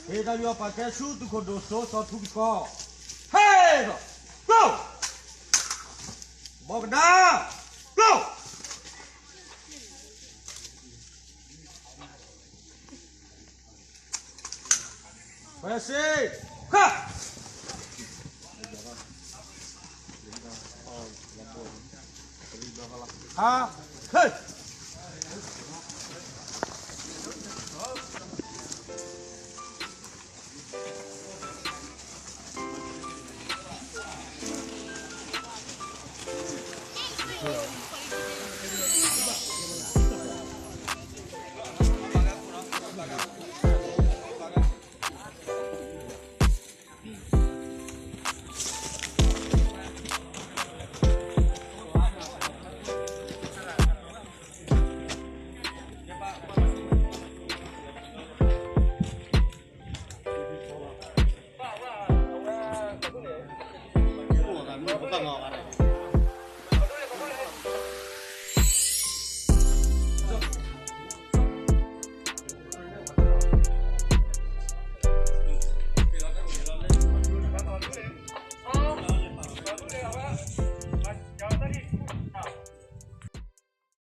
ဟ့ၣ်တၢ်ယွၤပာ်ကဲဆူသုးခိၣ်ဒိၣ်စိစီၤထူကကီ, ဟ့ၣ်ဒီး, ကျိ, ဘီကဒါ, ကျိ, ခွဲးစ့, ခါ, ဟါ, ဟ့ၣ်.